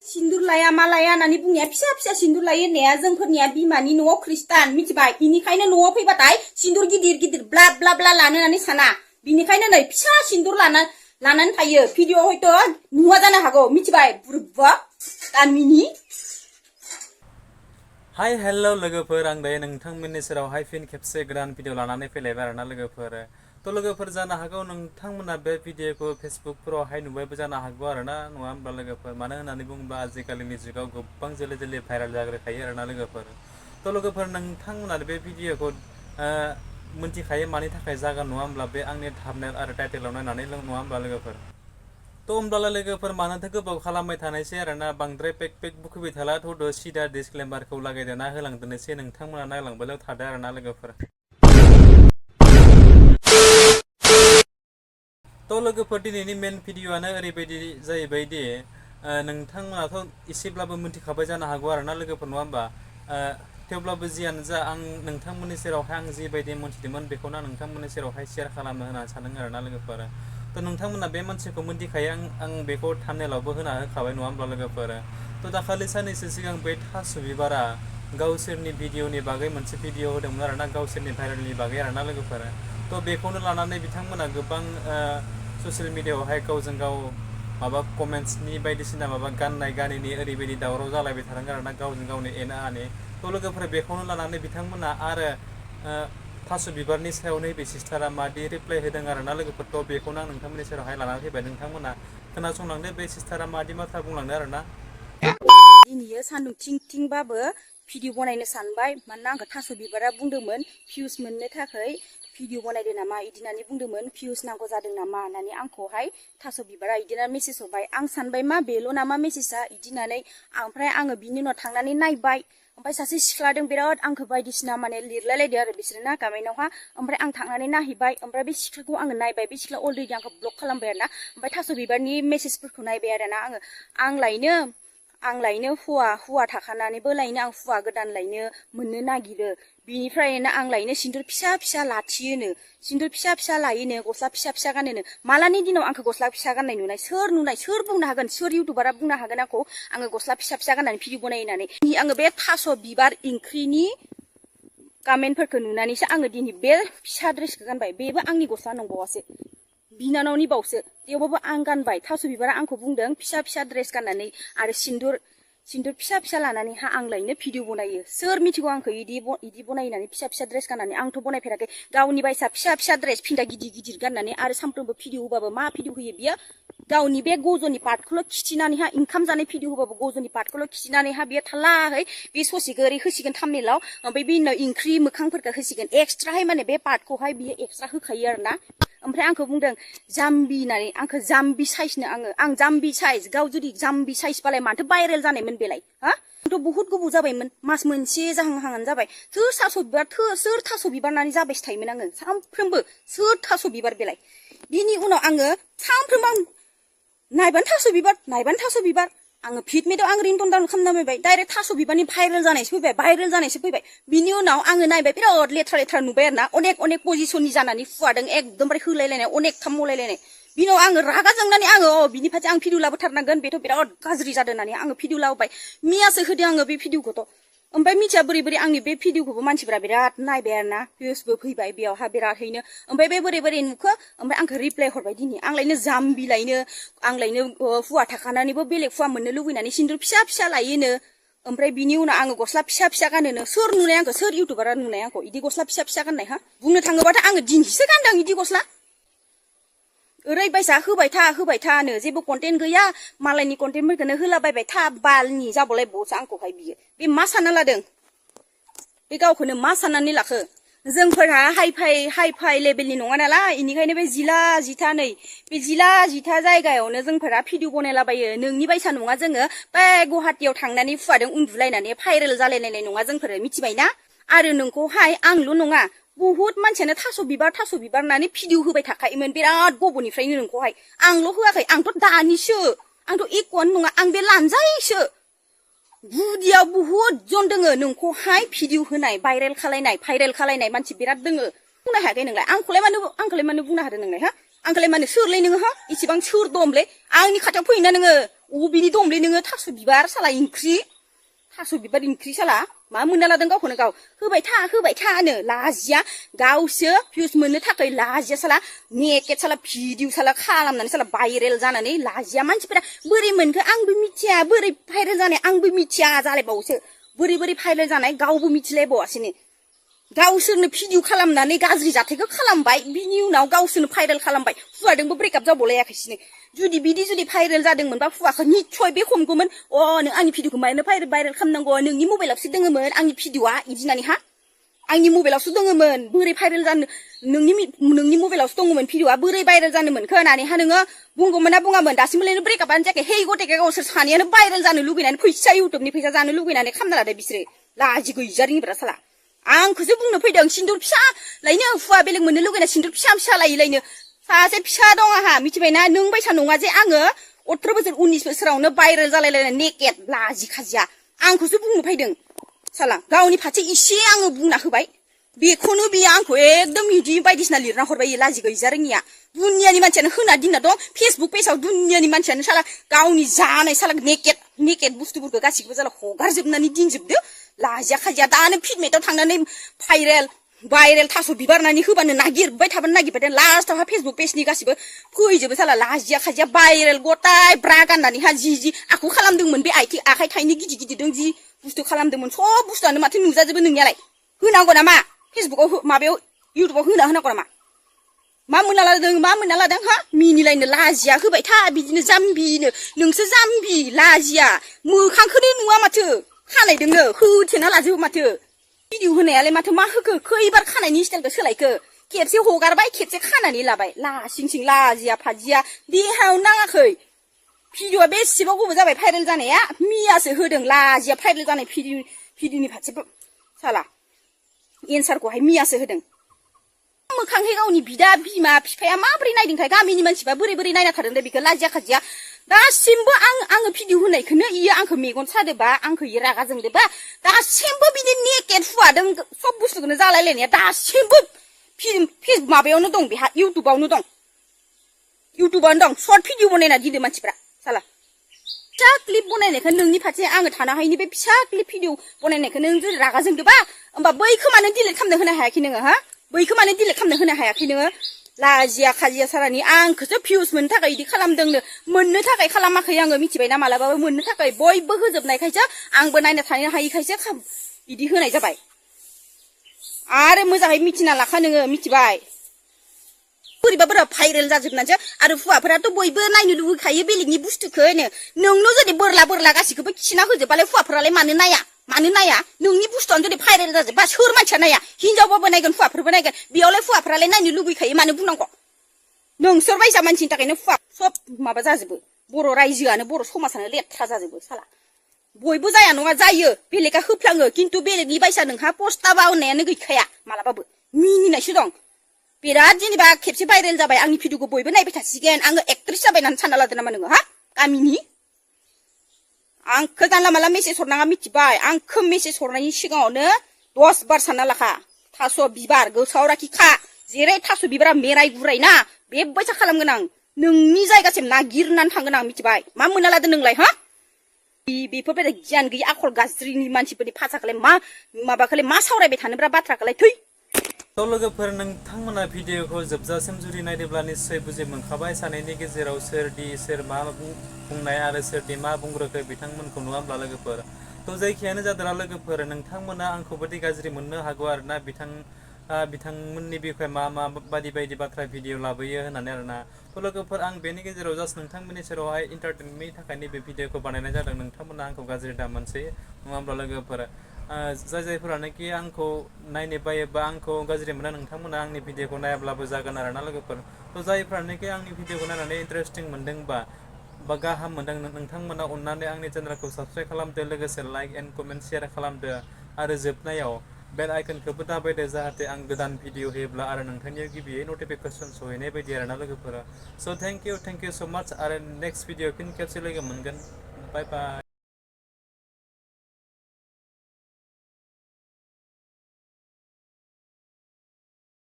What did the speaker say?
सिन्दुर लाया मा लाया होननानै बुंनाया फिसा फिसा सिन्दुर लायो होननाया जोंफोरनिया बिमानि न'आव खृष्टान मिथिबाय इनिखायनो न'आव फैबाथाय सिन्दुर गिदिर गिदिर ब्ला ब्ला ब्ला लानो होननानै साना बिनिखायनो नै फिसा सिन्दुर लानानै थायो भिडिअ हयथ' नुवा जानो हागौ मिथिबाय बुरबा गामिनि हाय हेलो लोगोफोर आं दायो नोंथांमोननि सेरावहाय फिन खेबसे गोदान भिडिअ लानानै फैलायबाय आरोना लोगोफोर थ' लोगोफोर जानो हागौ नोंथांमोना बे भिडिअखौ फेसबुकफोरावहाय नुबायबो जानो हागौ आरोना नङा होमबा लोगोफोर मानो होननानै बुङोब्ला आजिखालिनि जुगाव गोबां जोले भाइरेल जाग्रोखायो आरोना लोगोफोर थ' लोगोफोर नोंथांमोना बे भिडिअखौ मिन्थिखायो मानि थाखाय जागोन नङा होमब्ला बे आंनि थाम्बनेल आरो टाइटेलाव नायनानै नङा होमब्ला लोगोफोर थ' होमब्लालाय लोगोफोर मानोथो गोबाव खालामबाय थानायसै आरोना बांद्राय पेक बुखुबाय थाला थ'द' सिदा डिसक्लेमारखौ लागायदेरना होलांदोनोसै नोंथांमोना नायलांबायल' थादो आरोना लोगोफोर थ' लोगोफोर दिनैनि मेन भिडिअ'आनो ओरैबायदि जाहैबायदि नोंथांमोनाथ' एसेब्लाबो मिन्थिखाबाय जानो हागौ आरोना लोगोफोर नङा होमबा थेवब्लाबो जियानो जा आं नोंथांमोननि सेरावहाय आं जिबायदि मोन्थिदोंमोन बेखौनो आं नोंथांमोननि सेरावहाय शेयार खालामनो होननानै सानदों आरोना लोगोफोर थ' नोंथांमोना बे मानसिखौ मिन्थिखायो आं बेखौ थाम्बनेलावबो होना होखाबाय नङा होमब्ला लोगोफोर थ' दाखालि साननैसो सिगां बे थास'बिबारा गावसोरनि भिडिअनि बागै मोनसे भिडिअ होदोंमोन आरोना गावसोरनि भाइरेलनि बागै आरोना लोगोफोर थ' बेखौनो लानानै बिथांमोना गोबां ससियेल मिडियायावहाय गावजों गाव माबा कमेन्ट्सनि बायदिसिना माबा गाननाय गानैनि ओरैबायदि दावराव जालायबाय थादों आरोना गावजों गावनि एना आनि थ' लोगोफोर बेखौनो लानानै बिथांमोना आरो थास' बिबारनि सायाव नैबे सिस्टारा मादि रिप्लाय होदों आरोना लोगोफोरथ' बेखौनो आं नोंथांमोननि सेरावहाय लानानै फैबाय नोंथांमोना खोनासंलांदो बे सिस्टारा मादि बाथ्रा बुंलांदो आरोना दिनैयो सान्दुं थिं थिंबाबो भिडिअ बनायनो सानबाय मानोना आंखौ थास' बिबारा बुंदोंमोन भिउस मोननो थाखाय भिडिअ बनायदो नामा इदि होननानै बुंदोंमोन भिउस नांगौ जादों नामा होननानै आंखौहाय थास' बिबारा इदिनो मेसेज हरबाय आं सानबाय मा बेल' नामा मेसेजआ इदि होननानै ओमफ्राय आङो बिनि उनाव थांनानै नायबाय ओमफ्राय सासे सिख्लादों बिराद आंखौ बायदिसिना माने लिरलायलायदो आरो बिसोरो ना गामेनावहा ओमफ्राय आं थांनानै नायहैबाय ओमफ्राय बे सिख्लाखौ आङो नायबाय बे सिख्ला अलरेडि आंखौ ब्लक खालामबाय आरोना ओमफ्राय थास' बिबारनि मेसेजफोरखौ नायबाय आरोना आं लायनो हौवा थाखानानैबो लायनो आं हौवा गोदान लायनो मोननो नागिरो बिनिफ्रायनो आं लायनो सिन्दुर फिसा फिसा लाथियोनो सिन्दुर फिसा फिसा लायोनो गस्ला फिसा फिसा गानोनो मालानि दिनाव आंखौ गस्ला फिसा गाननाय नुनाय सोर बुंनो हागोन सोर इउटुबारा बुंनो हागोन आङो गस्ला फिसा फिसा गाननानै भिडिअ बनायो होननानै आङो बे थास' बिबार ओंख्रिनि कमेन्टफोरखौ नुनानैसो आङो दिनै बे फिसा ड्रेसखौ गानबाय बेबो आंनि गस्ला नंबावासो बिनानावनि बावसो थेवबाबो आं गानबाय थास' बिबारा आंखौ बुंदों फिसा फिसा ड्रेस गाननानै आरो सिन्दुर फिसा फिसा लानानैहा आं लायनो भिडिअ बनायो सोर मिथिगौ आंखौ इदि बनायनानै फिसा फिसा ड्रेस गाननानै आंथ' बनायफेराखै गावनि बायसा फिसा फिसा ड्रेस फिन्दा गिदिर गिदिर गाननानै आरो सानफ्रोमबो भिडिअ होबाबो मा भिडिअ होयो बियो गावनि बे गज'नि पार्टखौल' खिथिनानैहा ओंखाम जानाय भिडिअ होबाबो गज'नि पार्टखौल' खिथिनानैहा बियो थाल्लाहै बे ससेखौ ओरै होसिगोन थाम्बनेलाव ओमफ्राय बे उनाव ओंख्रि मोखांफोरखौ होसिगोन एक्सट्राहाय माने बे पार्टखौहाय बियो एक्सट्रा होखायो आरोना ओमफ्राय आंखौ बुंदों जाम्बि होननानै आंखौ जाम्बि साइजनो आं जाम्बि साइज गाव जुदि जाम्बि साइजबालाय माथो भाइरेल जानायमोन बेलाय हा आंथ' बहुत गोबाव जाबायमोन मास मोनसे जाहांहांआनो जाबाय सोर थास' बिबार होननानै जाबायसो थायोमोन आङो सानफ्रोमबो सोर थास' बिबार बेलाय बिनि उनाव आङो सानफ्रोमबो नायबानो थास' बिबार आङो फिडमेटआव आं रिंटन डाउन खालामना नायबाय डाइरेक्ट थास' बिबारनि भाइरेल जानायसो फैबाय बिनि उनाव आङो नायबाय बिराद लेथ्रा नुबाय आरोना अनेक पजिसननि जानानै फुवादों एकदमबारे होलायलायनाय अनेकथा मलायलायनाय बिनि उनाव आङो रागा जोंनानै आङो बिनि फारसे आं भिडिअ लाबोथारनांगोन बेथ' बिराद गाज्रि जादों होननानै आङो भिडिअ लाबोबाय मियासो होदों आङो बे भिडिअखौथ' ओमफ्राय मिथिया बोरै आंनि बे भिडिअखौबो मानसिफोरा बिराद नायबाय आरोना भिउसबो फैबाय बेयावहा बिरादहैनो ओमफ्राय बे बोरै नुखो ओमफ्राय आंखौ रिप्लाय हरबाय दिनै आंलायनो जाम्बि लायनो हौवा थाखानानैबो बेलेग हौवा मोननो लुबैनानै सिन्दुर फिसा फिसा लायोनो ओमफ्राय बिनि उनाव आङो गस्ला फिसा फिसा गानोनो सोर नुनाय आंखौ सोर इउटुबारा नुनाय आंखौ इदि गस्ला फिसा फिसा गाननाय हा बुंनो थाङोबाथ' आङो दिनैसो गानदों इदि गस्ला ओरैबायसा होबाय थानो जेबो कन्टेन्ट गैया मालायनि कन्टेन्टफोरखौनो होलाबायबाय था बालनि जाबावलायबावसो आंखौहाय बियो बे मा सानना लादों बे गावखौनो मा साननानै लाखो जोंफोरहा हाइ फाइ लेभेलनि नङा नालाय इनिखायनो बे जिला जिथा जायगायावनो जोंफोरा भिडिअ बनायलाबायो नोंनि बायसा नङा जोङो बे गुवाहाटियाव थांनानै फुवादों उन्दुलायनानै भाइरेल जालायलायनाय नङा जोंफोरो मिथिबायना आरो नोंखौहाय आंल' नङा बहुत मानसियानो थास' बिबार होननानै भिडिअ होबाय थाखायोमोन बिराद गोबावनिफ्रायनो नोंखौहाय आंल' होआखै आंथ' दानिसो आंथ' एक'आनो नङा आं बे लानजायसो गुदियाव बहुत जन दोङो नोंखौहाय भिडिअ होनाय भाइरेल खालायनाय मानसि बिराद दोङो बुंनो हायाखै नोंलाय आंखौलाय मानो बुंनो हादों नोंलाय हा आंखौलाय मानो सोरलाय नोङो हा इसेबां सोर दमलै आंनि खाथियाव फैना नोङो अबेनि दंलै नोङो थास' बिबार साला ओंख्रि थास' बिबार ओंख्रि साला मा मोनना लादों गावखौनो गाव होबाय थानो लाजिया गावसो भिउस मोननो थाखाय लाजिया साला नेकेट साला भिडिअ साला खालामनानै साला भाइरेल जानानै लाजिया मानसिफोरा बोरै मोनखो आंबो मिथिया बोरै भाइरेल जानाय आंबो मिथिया जालायबावोसो बोरै भाइरेल जानाय गावबो मिथिलायबावासैनो गावसोरनो भिडिअ खालामनानै गाज्रि जाथायखौ खालामबाय बिनि उनाव गावसोरनो भाइरेल खालामबाय हुवाजोंबो ब्रेकआप जाबावलायाखैसिनो जुदि भाइरेल जादोंमोनबा हुवाखौ निस्सय बे हमगौमोन नों आंनि भिडिअखौ मानो भाइरेल खालामनांगौ नोंनि मबाइलावसो दोङोमोन आंनि भिडिअआ इदि होननानै हा आंनि मबाइलावसो दङमोन बोरै भाइरेल जानो नोंनि मबाइलावसो दङमोन भिडिअआ बोरै भाइरेल जानो मोनखो होननानै हा नोङो बुंगौमोन ना बुङामोन दासिमबो ब्रेकआपानो जायाखै हे गटेके गावसोर सानैयानो भाइरेल जानो लुगैनानै फैसा इउटुबनि फैसा जानो लुगैनानै खामना लादो बिसोरो लाजि गैजा रोङिफ्रा साला आंखौसो बुंनो फैदों सिन्दुर फिसा लायनो हुवा बेलेग मोननो लुगैना सिन्दुर फिसा लायनो सासे फिसा दं आंहा मिथिबायना नों बायसा नङा जे आङो 18 बोसोर 19 बोसोरावनो भाइरेल जालायलायनाय नेकेट लाजि खाजिया आंखौसो बुंनो फैदों साला गावनि फारसे इसे आङो बुंना होबाय बेखौनो बियो आंखौ एकदम इदि बायदिसिना लिरना हरबाय लाजि गैजा रोङिया दुनियानि मानसियानो होना दिनना दं फेसबुक पेजाव दुनियानि मानसियानो साला गावनि जानाय साला नेकेट बुस्थुफोरखौ गासिखौबो साला हगारजोबनानै दिनजोबदो लाजिया खाजिया दानो फिडमेटआव थांनानै भाइरेल थास' बिबार होननानै होबानो नागिरबाय थाबानो लास्टावहा फेसबुक पेजनि गासिबो फैजोबो साला लाजिया खाजिया भाइरेल गटाय ब्रा गाननानैहा जि आखौ खालामदोंमोन बे आखाइ थाइनै गिदिर दं जि बुस्थु खालामदोंमोन सब बुस्थुआनो माथो नुजाजोबो नोंनियालाय होनांगौ नामा फेसबुकाव माबायाव इउटुबाव होनांगौ नामा मा मोनना लादों हा मिनिलायनो लाजिया होबाय था बिदिनो जाम्बिनो नोंसो जाम्बि लाजिया मोखांखौनो नुवा माथो खानायदोंनो होथेना लाजोबो माथो भिडिअ होनायालाय माथो मा होखो खैबार खानायनि स्टाइलखौ सोलायखो खेबसे हगारबाय खेबसे खानानै लाबाय लासिं लाजिया फाजिया देहायाव नाङाखै भिडिअआ बेसेबां गोबाव जाबाय भाइरेल जानाया मियासो होदों लाजिया भाइरेल जानाय भिडिअनि फारसे साला एन्सारखौहाय मियासो होदों मोखांहै गावनि बिदा बिमा बिफाया माबोरै नायदोंथाय गामिनि मानसिबा बोरै नायना थादों बेखौ लाजिया खाजिया दासिमबो आङो भिडिअ होनायखौनो इयो आंखौ मेगन सादोबा आंखौ इयो रागा जोंदोबा दासिमबो बिदि नेकेट हुवादों सब बुस्थुखौनो जालायलायनाया दासिमबो फेसबुक माबायावनो दं बेहा इउटुबावनो दं सर्ट भिडिअ बनायना दिदो मानसिफ्रा साला फिसा क्लिप बनायनायखौ नोंनि फारसे आङो थानो हायिनि बे फिसा क्लिप भिडिअ बनायनायखौ नों जुदि रागा जोंदोबा होमबा बैखौ मानो डिलिट खालामनो होनो हायाखै नोङो हा बैखौ मानो डिलिट खालामनो होनो हायाखै नोङो लाजिया खाजिया सारानि आंखौसो भिउस मोननो थाखाय इदि खालामदोंनो मोननो थाखाय खालामाखै आङो मिथिबायना मालाबाबो मोननो थाखाय बयबो होजोबनायखायसो आंबो नायना थानो हायिखायसो इदि होनाय जाबाय आरो मोजाङै मिथिना लाखा नोङो मिथिबाय बोरैबा भाइरेल जाजोबनानैसो आरो हुवाफोराथ' बयबो नायनो लुगैखायो बेलेगनि बुस्थुखौनो नोंनो जुदि बोरला गासिखौबो खिना होजोबबालाय हुवाफोरालाय मानो नाया नोंनि बुस्थुआनो जुदि भाइरेल जाजोबबा सोर मानसिया नाया हिनजावबाबो नायगोन हुवाफोरबो नायगोन बेयावलाय हुवाफोरालाय नायनो लुगैखायो मानो बुंनांगौ नोंसोर बायसा मानसिनि थाखायनो हुवा सब माबा जाजोबो बर' रायजोआनो बर' समाजानो लेथ्रा जाजोबो साला बयबो जाया नङा जायो बेलेगा होफ्लाङो खिन्थु बेलेगनि बायसा नोंहा पस्टाबा होननायानो गैखाया मालाबाबो मिनिनायसो दं बिराद जेनेबा खेबसे भाइरेल जाबाय आंनि भिडिअखौ बयबो नायबाय थासिगोन आङो एक्ट्रेस जाबाय होननानै सानना लादो नामा नोङो हा गामिनि आंखौ जानला माला मेसेज हरनाङा मिथिबाय आंखौ मेसेज हरनायनि सिगाङावनो 10 बार सानना लाखा थास' बिबार गोसोआव लाखिखा जेरै थास' बिबारा मेराय गुराय ना बेबायसा खालामगोन आं नोंनि जायगासिम नागिरनानै थांगोन आं मिथिबाय मा मोनना लादो नोंलाय हा बेफोरबायदि गियान गैयि आखल गाज्रिनि मानसिफोरनि भाषाखौलाय मा सावरायबाय थानोब्रा बाथ्राखौलाय थै लोगोफोर नोंथांमोना भिडिअखौ जोबजासिम जुदि नायदोंब्ला निस्सय बुजि मोनखाबाय सानैनि गेजेराव सोर मा बुंनाय आरो सोरदि मा बुंग्रोखो बिथांमोनखौ नुवा होमब्ला लोगोफोर जायखियानो जादोंला लोगोफोर नोंथांमोना आंखौबोदि गाज्रि मोननो हागौ आरोना बिथांमोननि बिखय मा बायदि बाथ्रा भिडिअ लाबोयो होननानै आरोना लोगोफोर आं बेनि गेजेराव जास्ट नोंथांमोननि सेरावहाय एन्टारटेनमेन्टनि थाखायनो बे भिडिअखौ बानायनाय जादों नोंथांमोना आंखौ गाज्रि दा मोनसै नङा होमब्ला लोगोफोर जायफोरानोखि आंखौ नायनो बायोबा आंखौ गाज्रि मोना नोंथांमोना आंनि भिडिअखौ नायाब्लाबो जागोन आरोना लोगोफोर जायफोरानोखि आंनि भिडिअखौ नायनानै इन्टारेस्टिं मोनदों बा गाहाम मोनदों नोंथांमोना अननानै आंनि चेनेलखौ साबस्क्राइब खालामदो लोगोसे लाइक एन्ड कमेन्ट शेयार खालामदो आरो जोबनायाव बेल आइकनखौबो दाबायदो जाहाथे आं गोदान भिडिअ होयोब्ला आरो नोंथांनियाव गिबियै नटिफिकेसन सहैनाय बायदि आरोना लोगोफोरा थेंक इउ सो माच आरो नेक्स्ट भिडिअ फिन खेबसे लोगो मोनगोन बाय बाय